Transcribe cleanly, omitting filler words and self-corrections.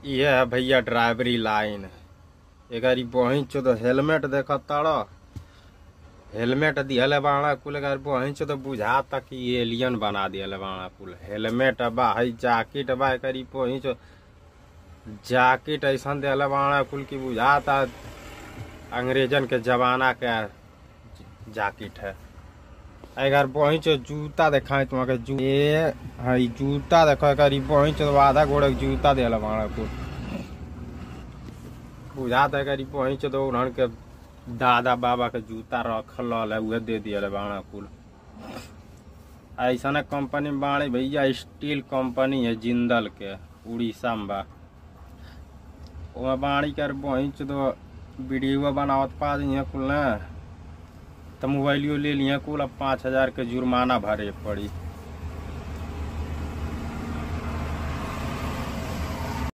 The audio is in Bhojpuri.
ये है भैया ड्राइवरी लाइन। एकर बहिन चो तो हेलमेट देखत ताड़, हेलमेट दिहले बाड़ा कुल। एकर बहिन चो तो बुझाता कि एलियन बना दिहले बाड़ा कुल। हेलमेट बा हई, जैकेट बा, एकर बहिन चो जैकेट ऐसन दिहले बाड़ा कुल की बुझाता अंग्रेजन के जमाना के जैकेट है। एकर बहिन चो जूता देखाई तुम्हारे जू ए हई जूता देखो, एकर बहिन चो आधा गोड़ के जूता दिहले बाड़ा कुल। बुझाता एकर बहिन चो तो उन्हन के दादा बाबा के जूता रखल है, उहे दे दिहले बाड़ा कुल। ऐसा कंपनी बाड़े भैया, स्टील कंपनी है जिंदल के, उड़ीसा में बा। ओमे बाड़ी कर बहिन चो तो वीडियो बनावत पा दी कुल ना, तो मोबाइलियो ले लिया कुल। अब 5000 के जुर्माना भरे पड़ी।